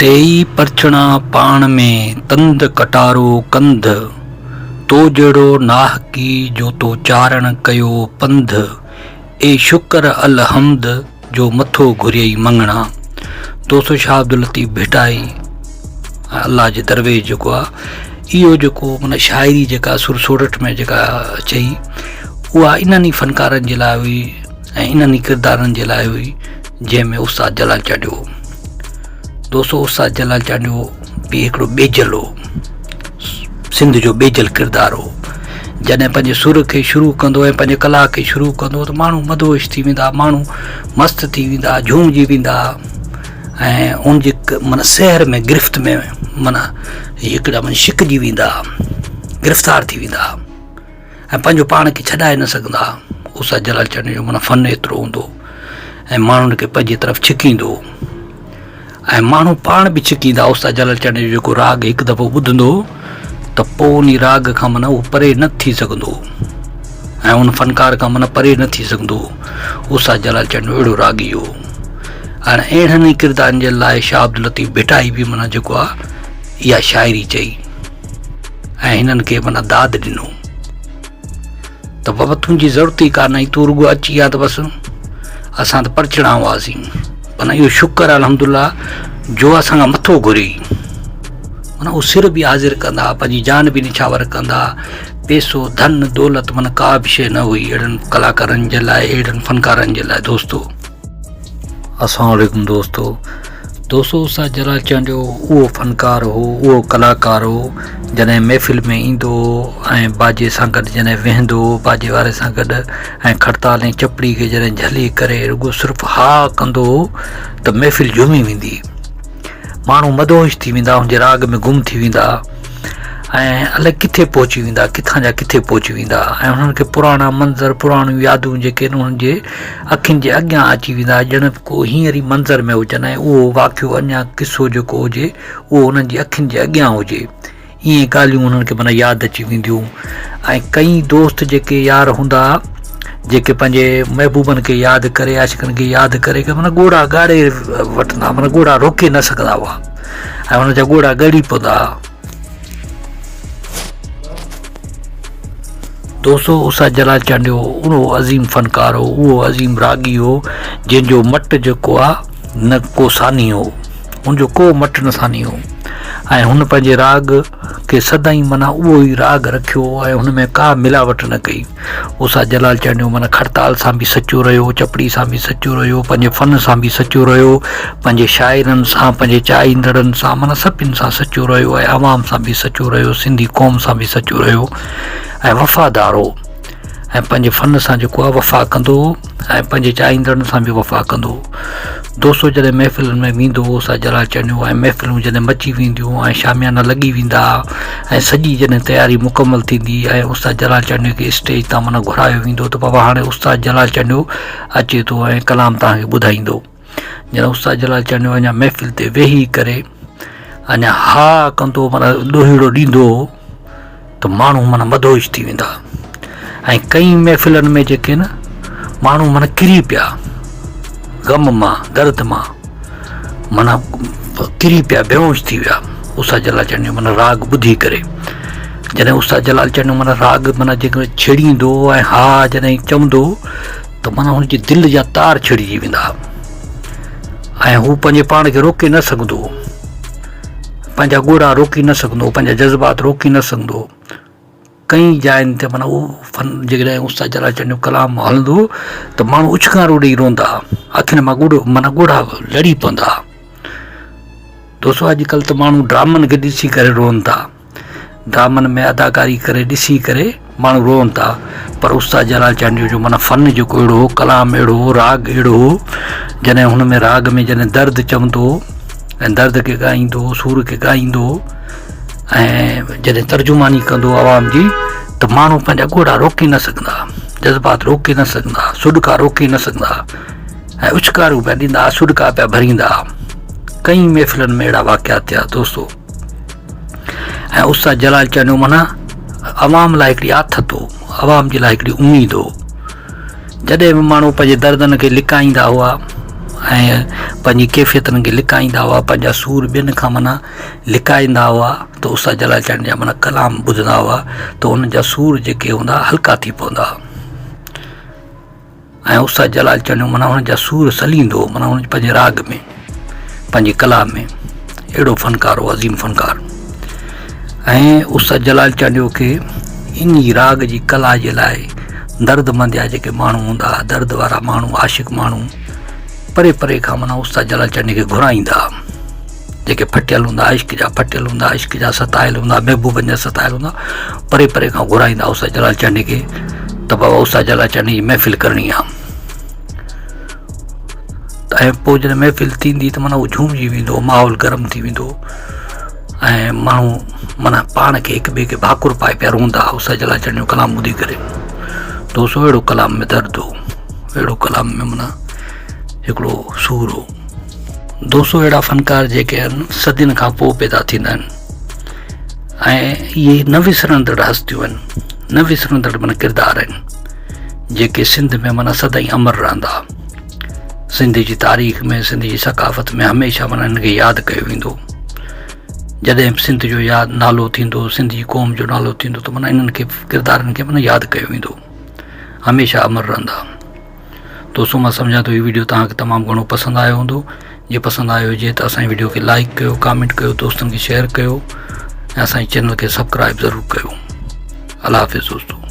ٽيئي پرچڻا پاڻ ۾، تند ڪٽارو ڪنڌ، تو جهڙو ناحقي جو تو چارڻ ڪيو پنڌ، اي شڪر الحمد جو مٿو گهريئي مڱڻا. دوستو شاهه عبداللطيف ڀٽائي ۽ الله جي درويش جيڪو آ اهو جيڪو معنيٰ شاعري جيڪا سر سورٺ ۾ جيڪا چئي اها انهن ئي فنڪارن جي لاء هئي ۽ انهن ئي ڪردارن جي لاء هئي جنهن ۾ استاد جلال چانڊيو هو. دوستو استاد جلال چانڊيو به هڪڙو ٻيجل هو، سنڌ جو ٻيجل ڪردار هو. جڏهن پنهنجي سر کي شروع ڪندو ۽ پنهنجي ڪلا کي شروع ڪندو ته ماڻهو مدهوش ٿي ويندا، ماڻهو مست ٿي ويندا، جهومجي ويندا ۽ ان جي معنيٰ سحر ۾ گرفت ۾ معنيٰ هڪڙا معنيٰ شڪجي ويندا، گرفتار ٿي ويندا. ۽ پنهنجو پاڻ کي ڇڏائي نه سگهندا ها. استاد جلال چانڊيو جو معنيٰ فن ايترو هوندو هو ۽ ماڻهن کي پنهنجي طرف ڇڪيندو هو ۽ ماڻهو پاڻ به ڇڪيندا استاد جلال چانڊيو جو جيڪو راڳ هڪ دفعو ٻڌندو هو ته پوء ان راڳ کان معنيٰ هو پري نه ٿي سگهندو هو ۽ ان فنڪار کان معنيٰ پري نه ٿي سگهندو هو. استاد جلال چانڊيو اهڙو راڳي هو. هاڻي اهڙن ئي ڪردارن جي لاء شاهه عبداللطيف ڀٽائي به معنيٰ جيڪو آهي اها شاعري چئي. ۽ هنن کي معنيٰ داد ڏنو ته بابا تنهنجي ضرورت ئي ڪانه هئي تون رڳو اچي ها ته بس اسان ته پرچڻا هئاسين معنيٰ اهو شڪر الحمد الله جو اسان کان مٿو گهري معنيٰ اهو سر به حاضر ڪندا پنهنجي جان به نڇاور ڪندا پيسو ڌن دولت معنيٰ ڪا به شيء نه هئي اهڙن ڪلاڪارن جي لاء اهڙن فنڪارن جي لاء دوستو السلام عليڪم دوستو دوستو استاد جلال چانڊيو اهو فنڪار هو اهو ڪلاڪار هو جڏهن محفل ۾ ايندو هو ۽ باجي سان گڏ جڏهن ويهندو هو باجي واري سان گڏ ۽ کڙتال ۽ چپڙي کي جڏهن جهلي ڪري رڳو صرف ها ڪندو هو ته محفل جهومي ويندي ماڻهو مدهوش ٿي ويندا ان جي راڳ ۾ گم ٿي ويندا ۽ الائي ڪٿي پهچي ويندا ڪٿان جا ڪٿي پهچي ويندا ۽ انهن کي پراڻا منظر پراڻيون يادون جيڪي آهن انهن جي اکين جي اڳيان اچي ويندا ڄڻ ڪو هينئر ئي منظر ۾ هجن ۽ اهو واقعو اڃا قصو جيڪو هجي اهو انهن جي اکين جي اڳيان هجي ائين ڳالهيون انهن کي معنيٰ ياد اچي وينديون ۽ ڪئين دوست جيڪي يار هوندا جيڪي پنهنجي محبوبن کي ياد ڪري عاشقن کي ياد ڪري معنيٰ ڳوڙها ڳاڙي وٺندا معنيٰ ڳوڙها روڪي نه سگهندا هئا ۽ انهن جا ڳوڙها ڳڙي پوندا هئا. دوستو استاد جلال چانڊيو اهو عظيم فنڪار هو اهو عظيم راڳي هو جنهن جو مٽ جيڪو آ نه ڪو ثاني هو ان جو ڪو مٽ نه ثاني هو ۽ هن پنهنجي راڳ کي سدائين معنيٰ اهو ئي راڳ رکيو ۽ هن ۾ ڪا ملاوٽ نه ڪئي استاد جلال چانڊيو معنيٰ کڙتال سان به سچو رهيو چپڙي سان به سچو رهيو پنهنجي فن سان به سچو رهيو پنهنجي شاعرن سان پنهنجي چاهيندڙن سان معنيٰ سڀن سان سچو رهيو ۽ عوام سان به سچو رهيو سنڌي قوم سان به سچو رهيو ۽ وفادار هو ۽ پنهنجي فن سان جيڪو آهي وفا ڪندو هو ۽ پنهنجي چاهيندڙن سان به وفا ڪندو هو. دوستو جڏهن محفلن ۾ ويندو هو سا جلال چانڊيو ۽ محفلون جڏهن مچي وينديون ۽ شاميانا لڳي ويندا ها ۽ سڄي جڏهن تياري مڪمل ٿيندي ۽ استاد جلال چانڊيو کي اسٽيج تان معنيٰ گهرايو ويندو ته بابا هاڻي استاد جلال چانڊيو اچي ٿو ۽ ڪلام توهان کي ٻڌائيندو. جڏهن استاد جلال چانڊيو اڃا محفل تي ويهي ڪري اڃا ها ڪندو معنيٰ ڏوهيڙو ڏيندو هو ته ماڻهو معنيٰ مدهوش ٿي ويندا ۽ ڪئي محفلن ۾ جيڪي نه ماڻهو معنيٰ ڪري پيا غم مان درد مان معنيٰ ڪري پيا بيهوش ٿي ويا استاد جلال چانڊيو معنيٰ راڳ ٻڌي ڪري جڏهن استاد جلال چانڊيو معنيٰ راڳ معنيٰ جيڪو ڇيڙيندو ۽ ها جڏهن چوندو ته معنيٰ هن جي دل جا تار ڇڙجي ويندا ۽ هو پنهنجي پاڻ کي روڪي نه سگهندو هو. پنهنجا ڳوڙها روڪي نه سگهندو هو، پنهنجا جذبات روڪي نه سگهندو هو. ڪئين جاين تي معنيٰ اهو فن جيڪڏهن استاد جلال چن جو ڪلام هلندو هو ته ماڻهو اڇڪارو ڏيئي روئندا ها، اکين مان ڳوڙهو معنيٰ ڳوڙها لڙي پوندا ها. دوستو اڄڪلهه ته ماڻهو ڊرامن کي ڏسي ڪري روئن ٿا. ڊرامن ۾ اداڪاري ڪري ڏسي ڪري ماڻهو روئن ٿا پر استاد جلال چانڊيو جو معنيٰ فن جيڪو اهڙو هو ڪلام اهڙو هو راڳ اهڙو هو جڏهن هن ۾ راڳ ۾ جڏهن درد چوندو هو ۽ درد کي ڳائيندو هو سور کي ڳائيندو هو ۽ جڏهن ترجماني ڪندو هو عوام جي ته ماڻهو پنهنجا ڳوڙها روڪي نه سگهندا جذبات روڪي نه سگهندا سڏڪا روڪي نه سگهندا ۽ اڇڪارون پيا ڏيندا سڏڪا پيا ڀريندا ڪئي محفلن ۾ اهڙا واقعا ٿيا دوستو ۽ استاد جلال چانڊيو معنيٰ عوام لاء هڪڙي آٿت هو، عوام جي لاء هڪڙي اميد هو. جڏهن به ماڻهو پنهنجي دردن کي لڪائيندا هئا ۽ پنهنجي ڪيفيتن کي لڪائيندا هئا پنهنجا سور ٻين کان معنيٰ لڪائيندا هئا ته استاد جلال چانڊيي جا معنيٰ ڪلام ٻڌندا هئا ته انهن جا سور جيڪي هوندا هلڪا ٿي پوندا هئا ۽ استاد جلال چانڊيو معنيٰ انهن جا سور سليندو هو معنيٰ انهن پنهنجي راڳ ۾ پنهنجي ڪلام ۾ اهڙو فنڪار هو عظيم فنڪار ۽ استاد جلال چانڊيو کي انهي راڳ جي ڪلا جي لاء درد مند جا جيڪي ماڻهو هوندا هئا درد وارا ماڻهو عاشق ماڻهو پري پري کان معنيٰ استاد جلال چانڊيي کي گهرائيندا هئا جيڪي ڦٽيل هوندا عشق جا ڦٽيل هوندا عشق جا ستايل هوندا محبوبن جا ستايل هوندا پري پري کان گهرائيندا استاد جلال چانڊيي کي ته بابا استاد جلال چانڊيي جي محفل ڪرڻي آهي ۽ پوء جڏهن محفل ٿيندي ته معنيٰ هو جهومجي ويندو ماحول گرم ٿي ويندو ۽ ماڻهو معنيٰ پاڻ کي هڪ ٻئي کي ڀاڪر پائي پيا روئندا هئا استاد جلال چانڊيي جو ڪلام ٻڌي ڪري دوستو اهڙو ڪلام ۾ درد هو اهڙو ڪلام ۾ معنيٰ هڪڙو سور هو دوستو اهڙا فنڪار جيڪي آهن صدين کان پوء پيدا ٿيندا آهن ۽ اهي نه وسرندڙ هستيون آهن نه وسرندڙ معنيٰ ڪردار آهن جيڪي سنڌ ۾ معنيٰ سدائين امر رهندا سنڌ جي تاريخ ۾ سنڌ جي ثقافت ۾ هميشه معنيٰ هن کي ياد ڪيو ويندو جڏهن به سنڌ جو ياد نالو ٿيندو سنڌ جي قوم جو نالو ٿيندو ته معنيٰ انهن کي ڪردارن کي معنيٰ ياد ڪيو ويندو هميشه امر رهندا دوستو مان سمجهان ٿو هي ويڊيو توهان کي تمام گهڻو پسند آيو هوندو جي پسند آيو هجي ته اسان جي ويڊيو کي لائڪ ڪيو ڪامينٽ ڪيو دوستن کي شيئر ڪيو ۽ اسان جي چينل کي سبسڪرائب ضرور ڪيو الله حافظ دوستو.